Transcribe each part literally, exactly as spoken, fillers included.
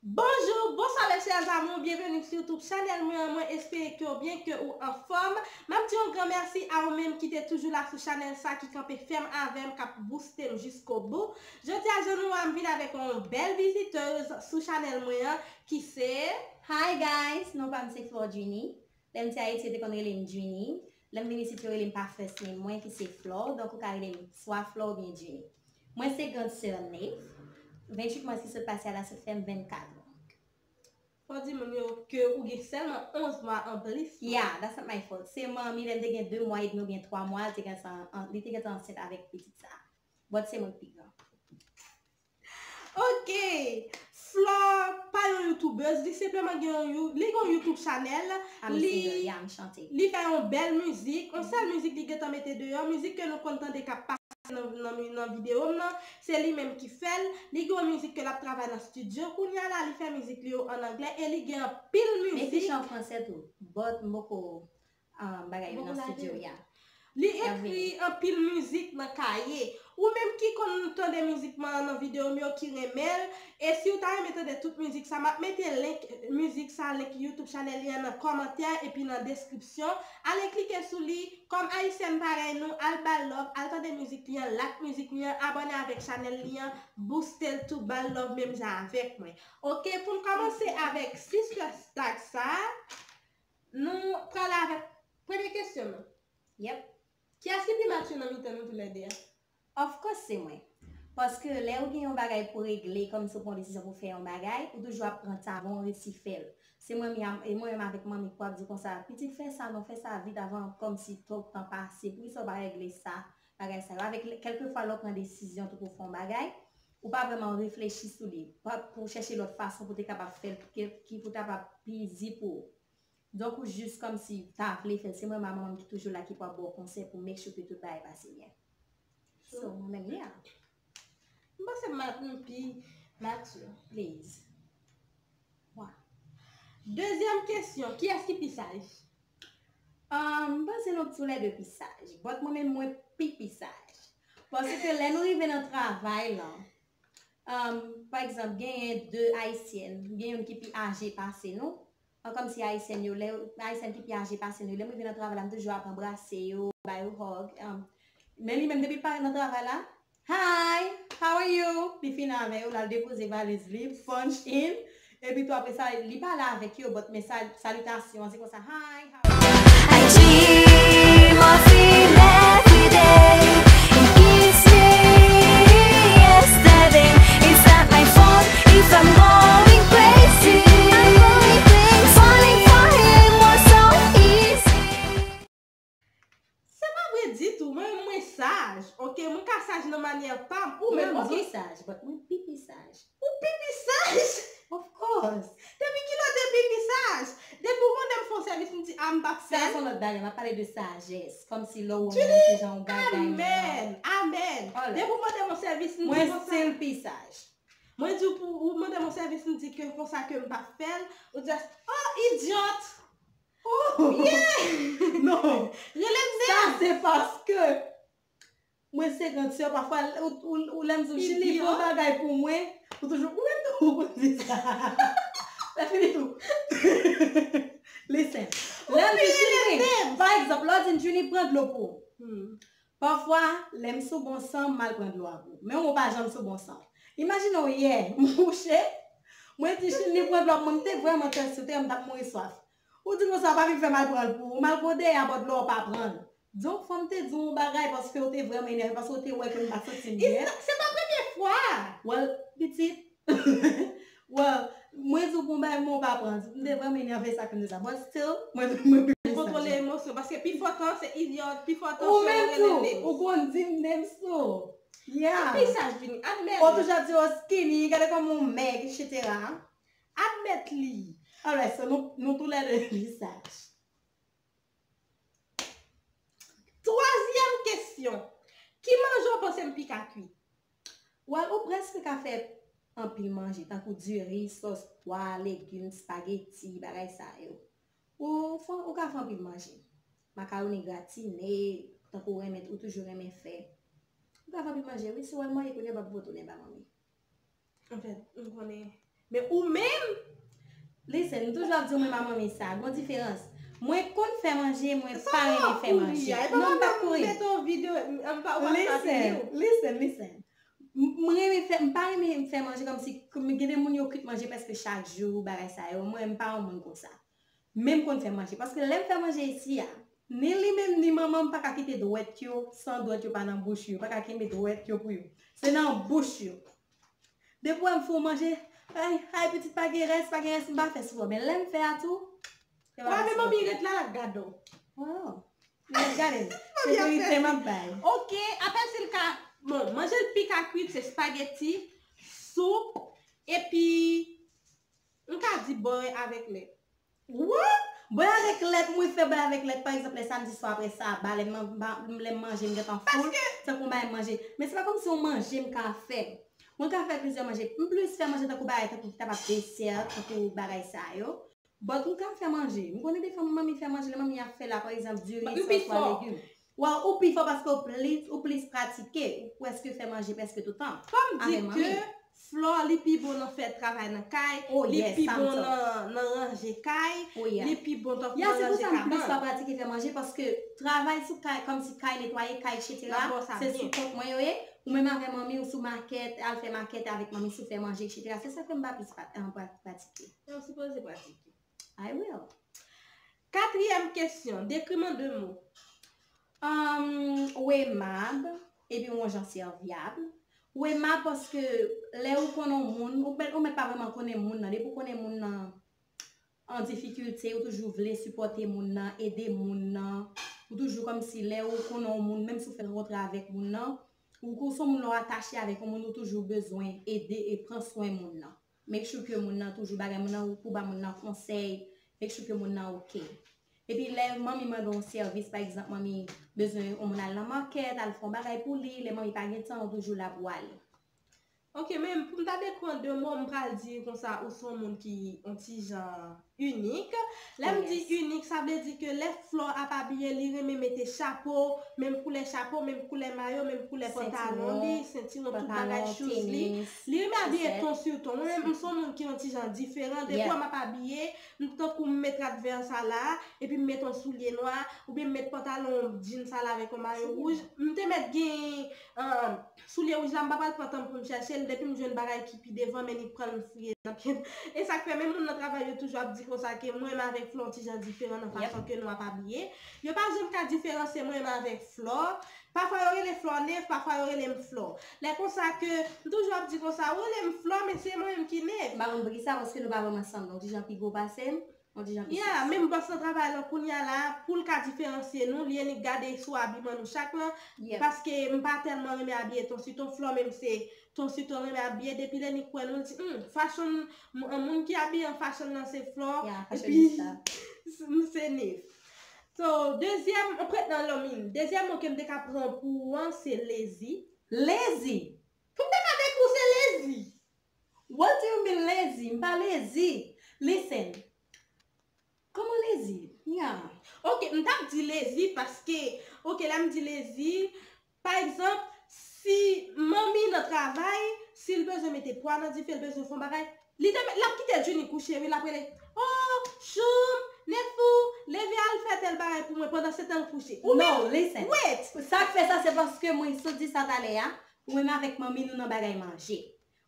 Bonjou, bonswa mes chers amours, byenveni sou YouTube chanèl mwen an, mwen espere ke w byen, ke ou anfòm. M ap di yon gran mèsi a ou menm ki te toujou la sou chanèl sa, ki kanpe fèm avè m, k ap bouste m jiskobou. Jodi a, jan nou wè m vin avèk yon bèl vizitèz sou chanèl mwen an, ki se Hi guys, non pa m se Flor Djini. Lè m te Ayiti, yo te konn rele m Djini. Lè m vin isit, yo rele m pa first name mwen ki se Flor, donk ou ka rele m swa Flor oubyen Djini. Mwen se grand sè Nate. Venntuit mas ki sot pase a la sot fè m vennkat mwa. Fò di moun yo ke ou gen sèlman onz mwa anplis mwen. Yeah, that's not my fault. Se manmi, lè m te gen de mwa edmi oubyen twa mwa, li te gentan, li te gentan ansent avèk pitit sa. But se mwen ki pi gran. Ok. Flor pa yon youtubèz, li senpleman gen yon, li gen yon YouTube chanèl. I'm single, yeah, I'm shanty. Li fè yon bèl mizik, yon sèl mizik li gentan mete deyò, mizik ke nou konn tande k ap pase nan, nan, nan videyo m nan, se li menm ki fè l. Li gen yon mizik ke l ap travay nan estidyo kounye a la, li fè mizik li yo an anglè e li gen anpil mizik. Men fiche an fransè tou, but m poko um, bagay yo nan estidyo, yeah. Li ekri anpil mizik nan kaye. Ou menm ki konn tande mizik mwen an nan videyo m yo, ki renmen l, e si w ta renmen tande tout mizik sa, m ap mete link mizik sa, link YouTube chanèl li an nan kòmantè epi nan deskripsyon. Ale klike sou li. Kòm ayisyèn parèy nou, al ba l love, al tande mizik li an, like mizik li an, abòne avèk chanèl li an, booste l tou, ba l love menm jan avèk mwen. Ok, pou n kòmanse avèk Sister Stag sa, nou prale avèk premye kesyon nou. Yep. Kiyès ki pi mature nan mitan nou toulède a? Of course, se mwen. Paske lè ou gen yon bagay pou regle, kòmsi ou pran yon desizyon pou fè yon bagay, ou toujou ap pran tan avan w resi fè l. Se mwen menm, e mwen menm avèk manmi k ap di konsa, pitit, fè sa non, fè sa vit avan kòmsi twòp tan pase. Poukisa ou pa regle sa, bagay sa yo? Avèk, kèlkefwa lè w pran desizyon tou pou fè yon bagay, ou pa vrèman reflechi sou li, pa pou chèche lòt fason pou te kapab fè l, ki, ki pou ta pa pi izi pou ou. Donk, ou jis kòmsi ta vle fè l. Se mwen, manman m ki toujou la, ki pou ap ba w konsèy pou make sure ke tout bagay pase byen. So, mwen menm, yeah. M panse m ap, m pi mature. Please. Wa. Dezyèm kesyon, kiyès ki pi saj? Um, m panse nou toulède pi saj. But mwen menm, mwen pi, pi saj. Paske lè nou rive nan travay lan, um, pa egzanp, genyen de Ayisyèn, gen youn ki pi aje pase nou. An, kòmsi Ayisyèn yo, lè, Ayisyèn ki pi aje pase nou, lè m rive nan travay la, m toujou ap anbrase yo, ba yo hug. Um, men li menm, depi l parèt nan travay la, "Hi, how are you?" Li fini avè yo, l al depoze valiz li, punch in. Epi tou apre sa, li pale avèk yo, but men sa, salitasyon an, se konsa, "Hi, how are you?" I dream of him every day. He gives me yesterday. It's not my fault if I'm going crazy. I'm going crazy. Falling for him was so easy. Se pa vre ditou, mwen, mwen saj. Ok, mwen ka saj nan manyè pa m. Ou menm, ok. Mwen, m di w saj, but mwen pi, pi saj. Ou pi, pi saj? Of course. Depi kilè w te pi, pi saj? Depi w mande m fè yon sèvis, m di, "A, m p ap fè l." Sa se yon lòt bagay, m ap pale de sajès. Kòmsi lè w wè yon moun ki jan yon bagay, amen, amen. Depi w mande m yon sèvis, m di konsa. Mwen still pi saj. Mwen di w pou ou mande m yon sèvis, m di ke konsa ke m p ap fè l, ou di, "Oh, idiot!" Oh! Yeah! Non. Rele m nèf. Sa se paske mwen se grand sè, pafwa, ou, ou, ou lè m di w, "Chili, fè yon bagay pou mwen," ou toujou, ou menm tou, ou konn di sa. Lè fini tou. Listen. Lè m di, "Chili," pa egzanp, lè w di m, "Chili, pran dlo pou ou." Pafwa, lè m sou bon san, m al pran dlo a pou ou. Men ou pa janm sou bon san. Imajine w yè, m kouche, mwen di, "Chili, pran dlo a pou mwen, m te vrèman tèsti, ou te wè m t ap mouri swaf." Ou di konsa, "Pa vin fè m al pran l pou ou." M al gode a bò dlo a, ou pa pran l. Donk, fò m te di w yon bagay paske w te vrèman enève, paske w te wè ke m pa santi m byen. Se pa premye fwa. Well, pitit. Well, mwen di w pou yon bagay, mwen w pa pran. M te vrèman enève, sa fè m di sa. But still, mwen, mwen pi saj. Kontwole emosyon, paske pi fò tan se idiot, pi fò tan se ou menm tou, ou konn di m nem so. Yeah. Ou pi saj vini, admèt li. Ou toujou ap di, "Oh, skinny, gade kòman w mèg, et cetera" Admèt li. Alright, so nou, nou toulède pi saj. Twazyèm kesyon. Ki manje w panse m pi ka kwit? Well, ou prèske ka fè anpil manje, tankou diri, sòs pwa, legim, spageti, bagay sa yo. Ou fè, ou ka fè anpil manje. Makawoni gratine, tankou ou renmen, ou toujou renmen fè. Ou ka fè anpil manje, wi, si w al manje kounye a, w ap retounen ba manmi. Anfèt, m konnen Ou menm, Listen, m toujou ap di w mwen pa manmi sa. Gon diferans. Mwen konn fè manje, mwen pa renmen fè manje. Non, m pa kouri. Listen, listen, listen. M renmen fè, m pa renmen fè manje kòmsi gen de moun yo kwit manje prèske chak jou, bagay sa yo. Mwen, m pa yon moun konsa. Men m konn fè manje. Paske lè m fè manje isi a, ni li menm, ni manman m pa ka kite dwèt yo, san dwèt yo pa nan bouch yo. Pa ka kenbe dwèt yo pou yo. Se nan bouch yo. Depi w wè m fè w manje, ay, ay, pitit pa gen rès, pa gen rès, m pa fè sou ou. Men lè m fè a tou, w ap wè manmi ret la, l ap gade w. Oh. L ap gade m. Sekirite m ap bay. Ok, apèl si l ka, bon, manje l pi ka kwit, se spageti, soup, epi, m ka di bò avèk lèt. What? Bò avèk lèt, mwen fè bò avèk lèt, pa egzanp, lè samdi swa apre saba, lè m, lè m manje, m gentan full, tankou m bay manje. Men se pa kòmsi yon manje m ka fè. Mwen ka fè plizyè manje. M plis fè manje tankou bagay, tankou ki ta pa desè, tankou bagay sa yo. But m ka fè manje. M konnen defwa manmi fè manje, lè manmi ap fè la, pa egzanp, diri, sòs, pwa, legim. Well, ou pi fò paske ou plis, ou plis pratike, ou prèske fè manje prèske toutan. Fò m di ke Flò, li pi bon nan fè travay nan kay, li pi bon nan, nan ranje kay, li pi bon tankou nan ranje kabann. Ya, se pou sa m plis pa pratike fè manje, paske travay sou kay, kòmsi kay, netwaye kay, etsetera, se sou kont mwen yo ye. Ou menm avè manmi w sou makèt, al fè makèt avèk manmi sou fè manje, etsetera. Se sa k fè m pa plis pratike. Ou sipoze pratike. I will. Katriyèm kesyon, dekri m an de mo. Um, ou emab, epi ou yon jan sèvyab. Ou emab paske lè ou konnen yon moun, ou mèt, ou mèt pa vrèman konnen moun nan. Depi ou konnen moun nan an difikilte, ou toujou vle sipòte moun nan, ede moun nan. Ou toujou kòmsi lè ou konnen yon moun, menm si ou fèk rankontre avèk moun nan, ou, ou se yon moun lè w atache avèk yon moun, ou toujou bezwen ede e pran swen moun nan. Make sure ke moun nan toujou bagay, moun nan ou pou ba moun nan konsèy, make sure ke moun nan oke. Epi lè manmi mande yon sèvis, pa egzanp, manmi bezwen yon moun al nan makèt, al fè yon bagay pou li, lè manmi pa gen tan, ou toujou la pou ale. Ok, men pou m ta dekri w an de mo, m pral di konsa ou se yon moun ki yon ti jan inik. Lè m di inik, sa vle di ke lè Flò ap abiye, li renmen mete chapo, menm koulè chapo, menm koulè mayo, menm koulè pantalon li, sentiwon, tout bagay, shoes li. Li renmen abiye ton sou ton. Mwen menm, m se yon moun ki yon ti jan diferan. Depi m ap abiye, m tankou m met rad vè sa la, epi m met yon soulye nwa, oubyen m met pantalon djin sa la avèk yon mayo wouj. M te mèt gen, um, Soulye wouj la, m pa pral pran tan m pou m chèche l. Depi m jwenn bagay ki pi devan, men li pran l, m fouye nan pye m. E sa k fè menm moun nan travay yo toujou ap di konsa ke mwen menm avèk Flò yon ti jan diferan nan fason ke nou ap abiye. Yo pa janm ka diferansye mwen menm avèk Flò. Pafwa yo rele Flò Nèf, pafwa yo rele m Flò. Lè konsa ke m toujou ap di konsa, ou rele m Flò, men se mwen menm ki Nèf. M pa konn poukisa, paske nou pa vrèman sanble. Ou ti jan pi gwo pase m. Ya, menm bòs nan travay lan kounye a la, pou l ka diferansye nou, li annik gade sou abiman nou chak lan, paske m pa tèlman renmen abiye ton si ton. Flò menm se ton si ton renmen abiye, depi l annik wè nou, l di, hmm, fashion, m- an moun ki abiye an fashion lan se Flò, epi m se Nèf. So, dezyèm, m prèt nan lòmin. Dezyèm mo ke m te ka pran pou ou an, se lezi. Lezi! Pou m te ka dekri w se lezi! What do you mean lezi? M pa lezi. Listen. Kòman lezi? Ya. Ok, m t ap di lezi paske, ok, lè m di lezi, pa egzanp, si manmi nan travay, si l bezwen mete pwa nan dife, l bezwen fè yon bagay, li te, l ap kite Junie kouche, wi, l ap rele, oh, Choum, Nefou, leve al fè tèl bagay pou mwen, pandan se tan l kouche. Ou menm, wait! Sa k fè sa, se paske mwen sot di sa talè a, ou menm avèk manmi nou nan bagay manje.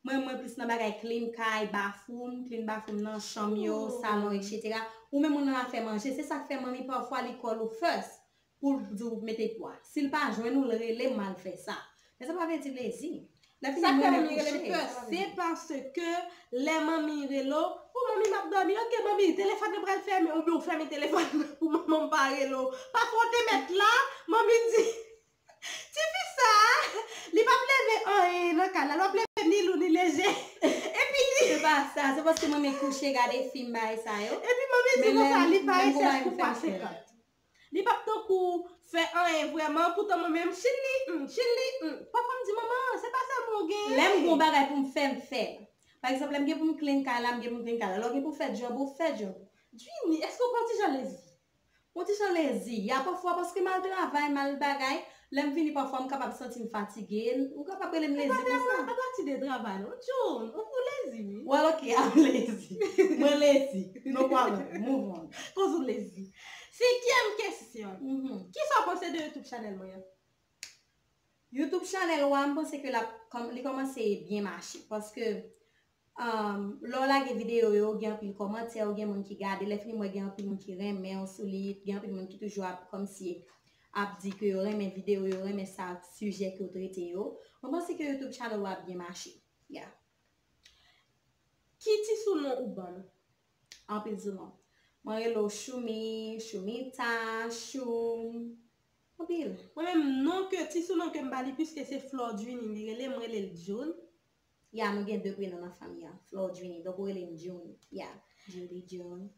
Mwen, mwen plis nan bagay clean kay, bathroom, clean bathroom nan, chanm yo, salon, etsetera. Ou menm ou nan afè manje, se sa k fè manmi pafwa li call ou first pou l di w mete pwa. Si l pa jwenn ou, l rele m al fè sa. Men sa pa vle di lezi. Lè fini mwen rele m kouche. Se paske lè manmi rele w, ou manmi m ap dòmi, ok manmi, telefòn nan pral fèmen, oubyen ou fèmen telefòn nan pou manman m pa rele w. Pafwa w te mèt la, manmi di, Tifi sa, li p ap leve anyen nan kay la, l p ap leve ni lou ni leje. Epi li. Se pa sa, se paske manmi kouche gade fim bagay sa yo. Epi manmi di konsa, li pa enchèch pou pa senkant. Li p ap tankou fè anyen vrèman, poutan mwen menm, chili, hmm, chili, hmm. Pafwa m di, manman, se pa sèlman w genyen. Lè m gen yon bagay pou m fè, m fè l. Pa egzanp, lè m gen pou m clean kay la, m gen pou m clean kay la. Lè w gen pou w fè djòb ou, fè djòb ou. Djini, èske w pa yon ti jan lezi? Yon ti jan lezi, ya pafwa paske m al travay, m al bagay, Lè m vini pafwa m kapab santi m fatige. Ou kapab rele m lezi konsa. Apati de travay non. June, ou lezi wi. Well, ok, I'm lazy. Mwen lezi. No problem. Move on. Koz ou lezi. Senkyèm kesyon. Kisa w panse de YouTube channel mwen an? YouTube channel ou a, m panse ke l ap kòm- li kòmanse byen mache. Paske um, lè w lage videyo yo, gen anpil kòmantè, gen moun ki gade, lè fini m wè gen anpil moun ki renmen w sou li, gen anpil moun ki toujou ap kòmsi ap di ke yo renmen videyo, yo renmen sa sijè ke w trete yo. Mwen panse ke YouTube channel ou a ap byen mache. Yeah. Ki ti sounon ou ban m? Anpil sounon. Mwen rele w Choumi, Choumita, Choum. Anpil. Mwen menm non ke ti sounon ke m ba li piske se Florduny li rele m rele l June. Ya nou gen de prenon nan fanmi an. Florduny. Donk ou rele m June. Ya. Judy June.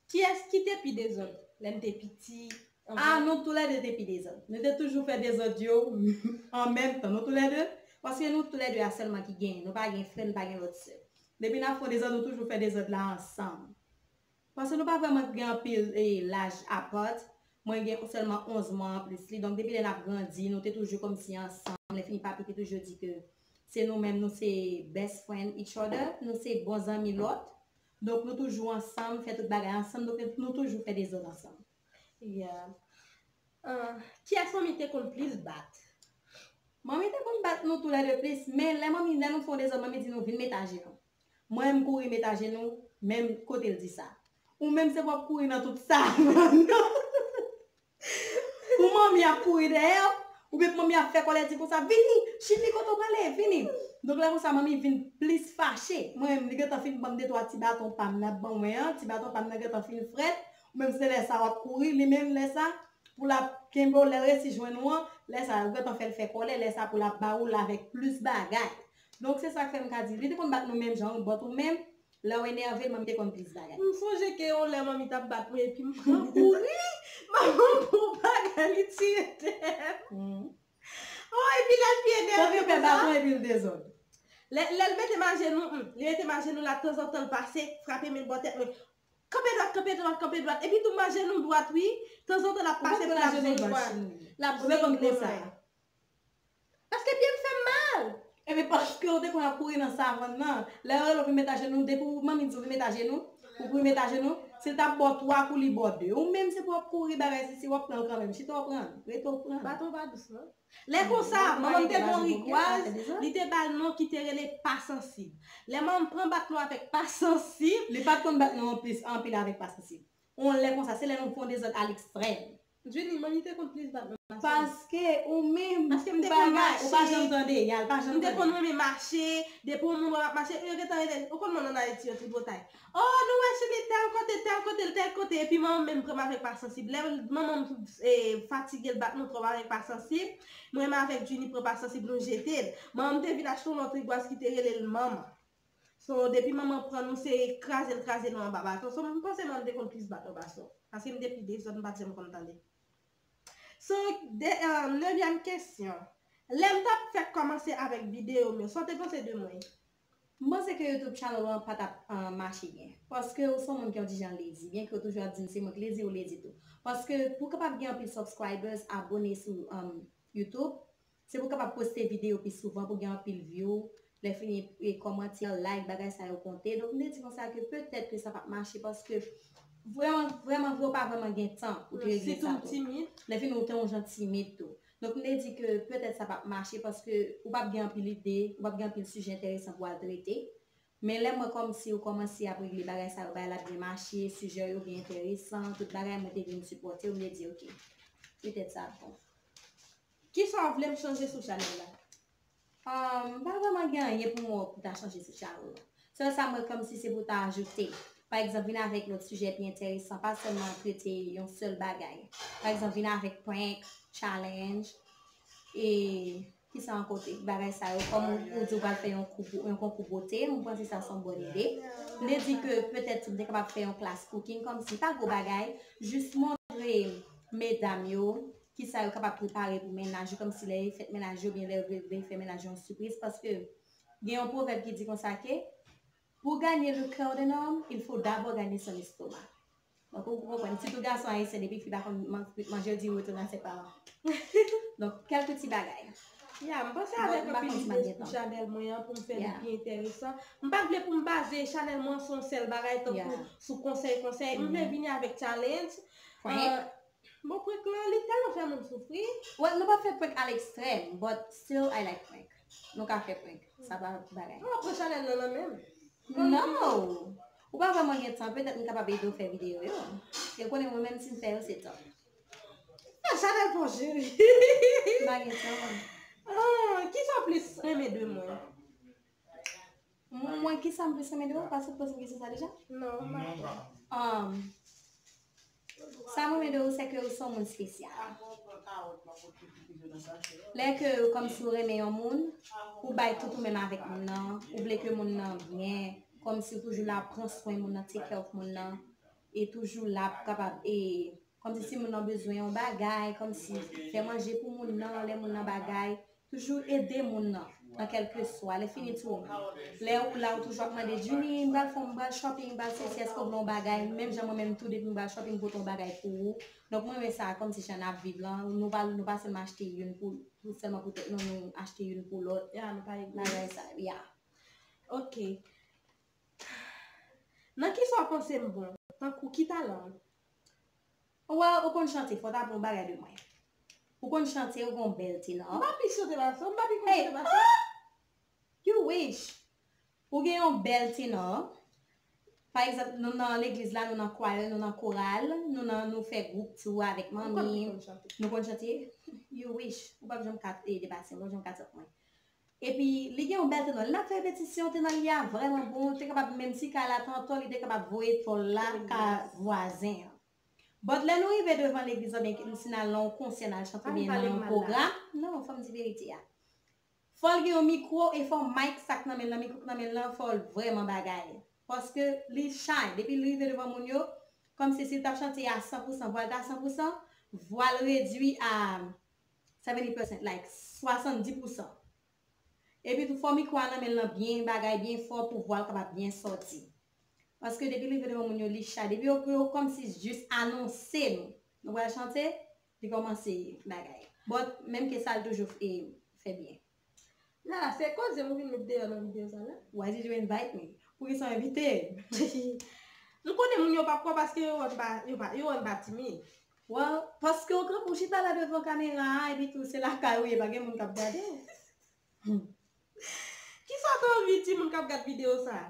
Kiyès ki te pi dezòd lè n te piti? Ah, nou toulède te pi dezòd. Nou te toujou fè dezòd yo an menm tan. Nou toulède, paske nou toulède a sèlman ki genyen. Nou pa gen frè, nou pa gen lòt sè. Depi n ap fè dezòd, nou toujou fè dezòd la ansanm. Paske nou pa vrèman gen anpil eh, laj apart. Mwen gen sèlman onz mwa anplis li. Donk depi lè n ap grandi, nou te toujou kòmsi ansanm. Lè fini papi te toujou di ke se nou menm, nou se best friend each other, nou se bon zanmi lòt. Donk nou toujou ansanm, fè tout bagay ansanm, donk nou toujou fè dezòd ansanm. Yeah. Uh, kiyès manmi te konn plis bat? Manmi te konn bat nou toulède plis, men lè manmi, lè nou fè yon dezòd, manmi di nou vin met ajenou. Mwen m kouri met ajenou, menm kote l di sa. Ou menm se pou w ap kouri nan tout sa. Pou manmi ap kouri dèyè w, oubyen pou manmi ap fè kòlè di konsa, vini, Chili kote w prale, vini. Donk lè konsa manmi vin plis fache. Mwen menm li gentan fin ban m de twa ti baton pa m nan ban mwen an, ti baton pa m nan gentan fin frèt, ou menm se lè sa w ap kouri, li menm lè sa, pou l ap kenbe w, lè l resi jwenn ou an, lè sa ou gentan fè l fè kòlè, lè sa pou l ap ba ou l avèk plis bagay. Donk se sa k fè m ka di, li te konn bat nou menm jan, but ou menm, lè w enève, manmi te konn plis bagay. M sonje ke yon lè manmi t ap bat mwen epi m pran kouri, manman m pran bagay li tire tè m. Oh, epi lè l pi enève konsa. Epi l dezòd. Lè, lè l mete m ajenou, hmm, li mete m ajenou la, tanzantan l pase, frape men l bò tèt mwen. Kanpe dwat, kanpe dwat, kanpe dwat. Epi tou m ajenou dwat, wi. Tanzantan l ap pase pou l ap zengle mwen. L ap zengle mwen. Paske pye m fè m mal. Ebyen paske w te konn ap kouri nan savann nan. Lè yo rele w vin met ajenou, depi w manmi di w vin met ajenou, ou kouri met ajenou, si l t ap ba w twa kou li ba w de. Ou menm se pou w ap kouri bagay sisi, w ap pran l kanmenm. Chita w pran l, rete w pran l. Baton pa dous non. Lè konsa, manman m te gen yon rigwaz, li te ba l non ki te rele pa sansib. Lè manman m pran bat nou avèk pa sansib. Li pa t konn bat nou anplis anpil avèk pa sansib. On lè konsa, se lè nou fè yon dezòd a lekstrèm. Judy, manmi te konn plis bat mwen pase. Paske ou menm, paske m te konn mache. Ou pa janm tande, yal pa janm tande. M te konn renmen mache, depi yon moun wè m ap mache, yo gentan rele, ou konn moun ann Ayiti yo tripotay. Oh, nou wè Judy tèl kote, tèl kote, tèl kote, epi manman m menm pran m avèk pa sansib. Lè manman m eh, fatige l bat nou twòp avèk pa sansib, mwen menm avèk Judy pran pa sansib nou jete l. Manman m te vin achte yon lòt rigwaz ki te rele l manman. So, depi manman pran nou, se kraze l kraze nou anba baton. So, m panse manman m te konn plis bat anba so. Paske m te pi dezòd, m pa t janm konn tande. So, de, uh, nevyèm kesyon. Lè m t ap fèk kòmanse avèk videyo m yo, sa w te panse de mwen? M panse ke YouTube channel ou an pa t ap uh, mache byen. Paske ou se yon moun ki yon ti jan lezi, byen ke ou toujou ap di m se mwen k lezi, ou lezi tou. Paske pou w kapab gen anpil subscribers, abone sou um, YouTube, se pou w kapab poste videyo pi souvan pou gen anpil view, lè fini e kòmantè, like, bagay sa yo konte. Donk m te di konsa ke petèt ke sa p ap mache paske vrèman, vrèman vre ou pa vrèman gen tan pou te regle sa tou. Lè fini ou te yon jan timid tou. Donk m te di ke petèt sa p ap mache paske ou p ap gen anpil ide, ou p ap gen anpil sijè enteresan pou w al trete. Men lè m wè kòmsi ou kòmanse ap regle bagay sa yo, bagay la byen mache, sijè yo byen enteresan, tout bagay mwen te vin sipòte w, m te di ok, petèt sa ap bon. Kisa w vle m chanje sou chanèl la? M pa vrèman gen anyen pou m wè pou ta chanje sou chanèl la. Sèl sa m wè kòmsi se pou ta ajoute. Pa egzanp, vin avèk lòt sijè pi enteresan, pa sèlman trete yon sèl bagay. Pa egzanp, vin avèk prank, challenge, e kisa ankò te, bagay sa yo. Kòm ou, ou di ou pral fè yon konkou, yon konkou bote, m panse sa se yon bòn ide. M te di ke petèt tou m te kapab fè yon klas cooking kòmsi, pa gwo bagay, jis montre medam yo kisa yo kapab prepare pou mennaj yo, kòmsi lè yo fèt mennaj yo, oubyen lè yo vle, vle fè mennaj yo yon sipriz, paske gen yon pwovèb ki di konsa ke, pour gagner le cœur d'un homme, il faut d'abord gagner son estomac. Donk, ou konprann, sitou gason ayisyen, depi fi pa konn man- manje, yo di retourne à ses parents. Donk, kèlke ti bagay. Ya, m panse avèk anpil ide pou chanèl mwen an, pou m fè li pi enteresan. M pa vle pou m baze chanèl mwen an sou yon sèl bagay, tankou sou konsèy, konsèy. M vle vini avèk challenge. Prank. Bon, prank lan, li tèlman fè moun soufri. Well, nou pa fè prank a lekstrèm, but still I like prank. Nou ka fè prank. Sa pa bagay. Ou ap pran chanèl nan nan men m. No! Ou pa vrèman gen tan, petèt m kapab ede w fè videyo yo. E w konnen mwen menm si m fè yo, se tan. Ah, chanèl pa w cheri. M pa gen tan. Ah, kisa w plis renmen de mwen? Mwen, mwen, kisa m plis renmen de ou? Ou pa sot poze m kesyon sa deja? Non, m pa. Um, sa mwen renmen de ou, se ke ou se yon moun espesyal. Lè ke ou kòmsi ou renmen yon moun, ou bay tout ou menm avèk moun nan, ou vle ke moun nan byen, kòmsi ou toujou la ap pran swen moun nan, take care of moun nan, e toujou la ap kapab, e kòmsi si moun nan bezwen yon bagay, kòmsi fè manje pou moun nan, lè moun nan bagay, toujou ede moun nan, nan kèlkeswa, lè fini tou. Lè ou la, ou toujou ap mande, Junie, m pral fè, m pral shopping, m pral sesi, èske w vle yon bagay? Menm jan mwen menm tou, depi m pral shopping, m pote yon bagay pou ou. Donk, mwen renmen sa, kòmsi jan n ap viv lan, nou pa, nou pa sèlman achte youn pou, pou sèlman pou tèt nou, nou achte youn pou lòt. Ya, nou pa egoyis. Bagay sa, ya. Ok. Nan kisa w panse m bon? Tankou ki talan m? Well, ou konn chante, fò w ta aprann yon bagay de mwen. Ou konn chante, ou gen yon bèl tenò. M pa pi chante pase w, m pa pi konn chante pase w. You wish! Ou gen yon bèl tenò. Pa egzanp, nou nan legliz la, nou nan kwayè, nou nan koral, nou nan, nou fè gwoup tou avèk manmi. Nou konn chante. You wish! Ou p ap janm ka, eh, depase m, ou p ap janm ka top mwen. Epi, li gen yon bèl tenò. Lè n ap fè repetisyon, tenò li a vrèman bon. Te kapab, menm si kay la te an tò, li te kapab voye tòl la ka vwazen an. But lè nou rive devan legliz, oubyen si n al nan yon konsè, n al chante, oubyen nan yon pwogram, non, fò m di verite a. Fò l gen yon mikwo e fò mic sa k nan men l lan, mikwo k nan men l lan, fò l vrèman bagay. Paske li shy. Depi l rive devan moun yo, kòmsi si l t ap chante a san pou san, vwa l ta san pou san, vwa l redui a seventy percent, like, swasanndis pou san. Epi tou, fò mikwo a nan men l lan byen bagay, byen fò pou vwa l kapab byen sòti. Paske depi l rive devan moun yo, li shy. Depi yo, yo kòmsi jis anonse nou, nou pral chante, li kòmanse bagay. But, menm ke sa, l toujou, e, fè byen. Nala, se koze m ou vin met deyò nan videyo sa la? Why did you invite me? Poukisa w envite m? M konnen moun yo p ap kwè paske yo wè m pa, yo pa, yo wè m pa timid. Well, paske w kanpe w chita la devan kamera a, epi tou se lakay ou ye, pa gen moun k ap gade w. Kisa w ta anvi di moun k ap gad videyo sa a?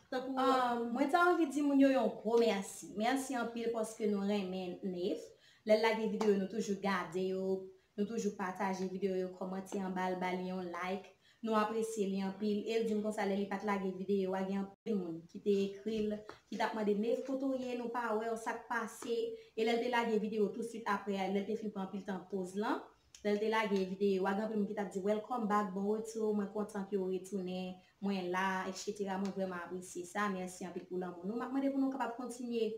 Tankou, um, mwen ta anvi di moun yo yon gwo mèsi. Mèsi anpil paske nou renmen Nef. Lè l lage videyo, nou toujou gade yo, nou toujou pataje videyo yo, kòmante anba l, ba li yon like. Nou apresye li anpil. E l di m konsa, lè li pa t lage videyo a, gen anpil moun ki te ekri l, ki t ap mande, Nef, kote w ye? Nou pa wè w, sa k pase? E lè l te lage videyo tousuit apre a, lè l te fin pran anpil tan poz lan, lè l te lage videyo a, gen anpil moun ki t ap di, Welcome back, bon retou, mwen kontan ke w retounen, mwen la, etsetera. Mwen vrèman apresye sa, mèsi anpil pou lanmou nou. M ap mande pou nou kapab kontinye,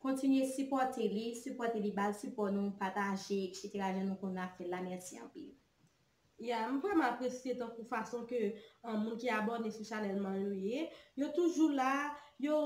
kontinye sipòte li, sipòte li, ba l sipò nou, pataje, etsetera. Jan nou konn ap fè l la, mèsi anpil. Ya, m vrèman apresye tankou fason ke, um, moun ki abòne sou chanèl mwen yo ye. Yo toujou la, yo,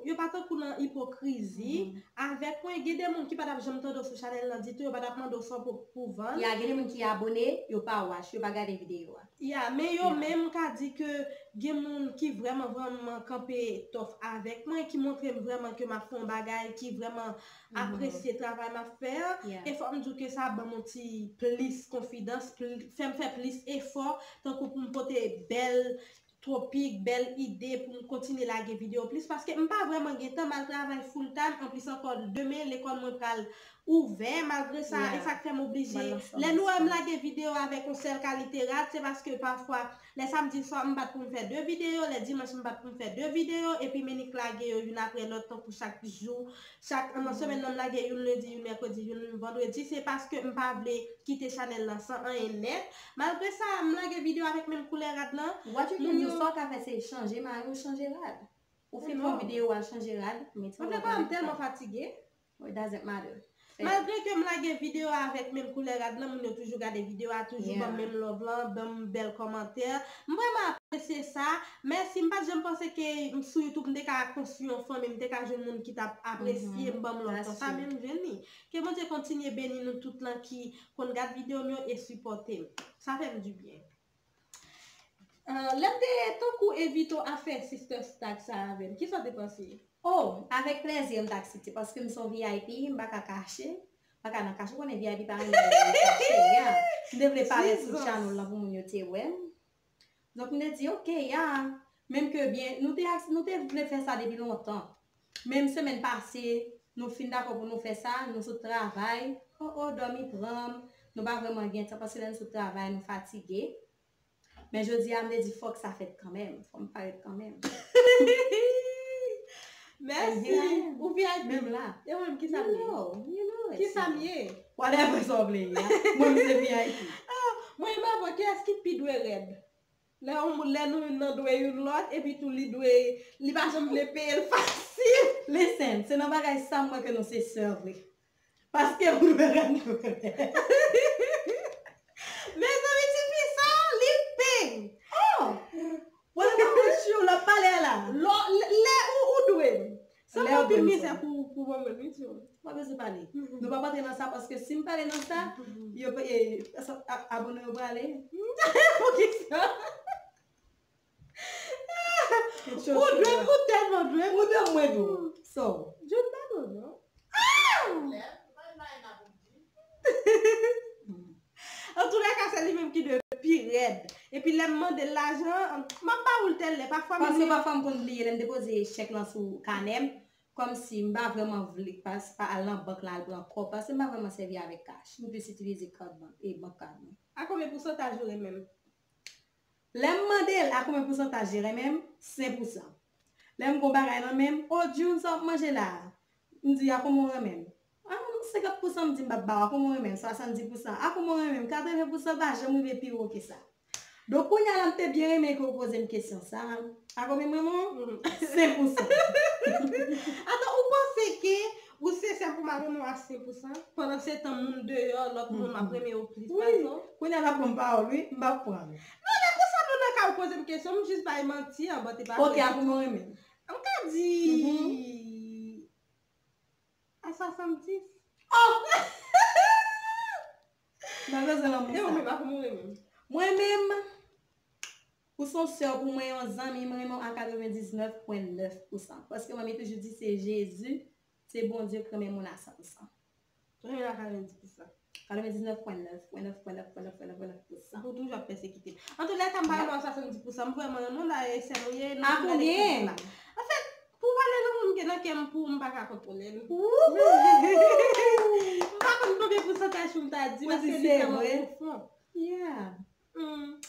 yo pa tankou nan ipokrizi avèk mwen. Gen de moun ki pa t ap janm tande w sou chanèl lan ditou, yo pa t ap mande w sa w pou, pou vann. Ya, gen de moun ki abòne, yo pa watch, yo pa gade videyo a. Ya, men yo menm ka di ke gen moun ki vrèman, vrèman kanpe tòf avèk mwen, ki montre m vrèman ke m ap fè yon bagay, ki vrèman apresye travay m ap fè an. E fò m di w ke sa ban m yon ti plis konfidans, pli-, fè m fè plis efò, tankou pou m pote bèl topik, bèl ide pou m kontinye lage videyo plis, paske m pa vrèman gen tan, m al travay full time, anplis ankò demen lekòl mwen pral ouvè, malgre sa, e sa k fè m oblije, lè nou wè m lage videyo avèk yon sèl kalite rad, se paske pafwa, lè samdi swa, m bat pou m fè de videyo, lè dimanch, m bat pou m fè de videyo, epi m ennik lage yo youn apre lòt, tankou chak jou, chak, nan semèn nan, m lage youn lendi, youn mèkredi, youn vandredi, se paske m pa vle kite chanèl lan san anyen nèt. Malgre sa, m lage videyo avèk menm koulè rad lan. What you can do, sa w ka fè, se chanje mayo, chanje rad. Ou fin fè yon videyo, w al chanje rad, mete yon lòt rad. Mwen tèlman fatige. It doesn't matter. Malgre ke m lage videyo a avèk menm koulè rad lan, moun yo toujou gade videyo a, toujou ban m menm love lan, ban m bèl kòmantè. M vrèman apresye sa. Mèsi, m pa t janm panse ke m sou YouTube, m te ka konstwi yon fanmi, m te ka jwenn moun ki t ap apresye m, ban m love konsa, men m jwenn li. Ke Bondye kontinye beni nou tout lan ki konn gad videyo m yo e sipòte m. Sa fè m dibyen. Ah, lè m te tankou envite w a fè Sister Stag sa avè m, kisa w te panse? Oh, avèk plèzi m t aksepte, paske m se yon V I P, m pa ka kache, m pa ka nan kache, ou konnen V I P pa renmen kache, ya. M te vle parèt sou channel lan pou moun yo te wè m. Donk, m te di, ok, ya. Menm ke byen, nou te, nou te vle fè sa depi lontan. Menm semèn pase, nou fin dakò pou nou fè sa, nou sot travay. Oh, oh, dòmi pran m. Nou pa vrèman gen tan, paske lè nou sot travay, nou fatige. Men jodi a, m te di, fòk sa fèt kanmenm. Fòk m parèt kanmenm. Mèsi. Ou V I P. Menm la. E ou menm, kisa m ye? Kisa m ye? Whatever sa w vle ye. Mwen, m se V I P. Ah, mwen, m avè kiyès ki pi dwe rèd? Lè yon moun, lè nou youn nan dwe youn lòt, epi tou li dwe, li pa janm vle peye l fasil. Listen, se nan bagay sa m wè ke nou se sè vre. Paske ou dwe rèd, nou dwe rèd. Mezanmi, ti fi sa, li peng. Oh! What about you? L ap pale a la. Lè, lè ou, ou dwe. Sa fè anpil mizè pou, pou mwen menm, wi, ti. Pa bezwen pale. Nou p ap antre nan sa, paske si m pale nan sa, yo, e, sa, a, abone yo prale. Poukisa? Ou dwe m, ou tèlman dwe m. Ou dwe mwen tou. So. John pa dwe m, non. Ah! Antoulèka, se li menm ki dwe pi rèd. Epi lè m mande l lajan an, m ap ba ou l tèlè. Pafwa, paske pafwa m konn bliye lè m depoze chèk lan sou kanè m, kòmsi m pa vrèman vle pa, pa al nan bank la al pran kòb, paske m pa vrèman sèvi avèk kach. M plis itilize card bank, e bank card mwen. A konbyen pousantaj ou renmen m? Lè m mande l a konbyen pousantaj li renmen m, senk pousan. Lè m gon bagay nan men m, o June, sa w ap manje la a? M di, a konbyen w renmen m? A, m senkant pousan, m di m p ap ba w. A konbyen w renmen m? Swasanndis pousan. A konbyen w renmen m? Katreven pousan, pa janm rive pi wo ke sa. Donk, kounye a la, m te byen renmen ke w poze m kesyon sa a. A konbyen m renmen w? Senk pousan. Atann, ou panse ke ou sensè pou m ap renmen w a senk pousan? Pandan se tan, moun deyò, lòt moun, m ap renmen yo plis pase w? Kounye a, n ap pran pawòl, wi. M p ap pran l. Non, lè konsa, nou nan ka, ou poze m kesyon, m jis bay manti, an, bon, te pa vre. Ok, a konbyen w renmen m? M ka di, a swasanndis. Oh! M pa bezwen lanmou sa. E ou menm, a konbyen w renmen m? Mwen menm, ou se yon sè pou mwen, yon zanmi, mwen renmen w a katrevendiznèf pwen nèf pousan. Paske manmi toujou di se Jezi, se Bondye k renmen moun a san pousan. Ou renmen l a katrevendiz pousan. Katrevendiznèf pwen nèf, pwen nèf, pwen nèf, pwen nèf, pwen nèf, pwen nèf pousan. Ou toujou ap pèsekite m. Antoulèka, m pa renmen w a swasanndis pousan. M vrèman renmen w, dayè, sè nou ye, nou tou lè de kèk la. Anfèt, pou valè lanmou m gen nan kè m pou ou, m pa ka kontwole l. M pa konn konbyen pousantaj pou m ta di, paske li tèlman pwofon. Yeah. Hmm.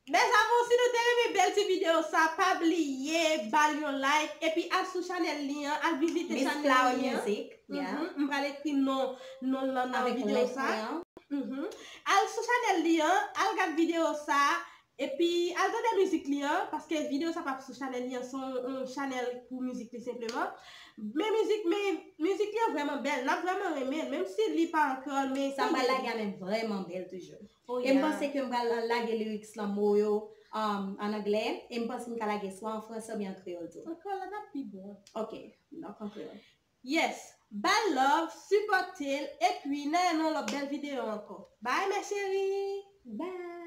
Mes amours, si nou te renmen bèl ti videyo sa, pa bliye ba l yon like, epi al sou chanèl li an, al vizite chanèl li an. Miss Flower Music, yeah. Mhm, m pral ekri non, non l lan nan videyo sa. Avèk link mwen an. Mhm. Al sou chanèl li an, al gad videyo sa, epi al tande mizik li an, paske videyo sa p ap sou chanèl li an, se yon, yon chanèl pou mizik li senpleman. Men mizik, men mizik li an vrèman bèl, n ap vrèman renmen l, menm si li pa an kreyòl, men sa m pral lage a menm vrèman bèl toujou. Oh, yeah. E m panse ke m pral lage lyrics lan mo yo, um, an anglè, e m panse m ka lage swa an fransè oubyen an kreyòl tou. An kreyòl la t ap pi bon. Ok, donk an kreyòl. Yes, ba l love, sipòte l, epi n a yon lòt bèl videyo ankò. Bye, mes chéries! Bye!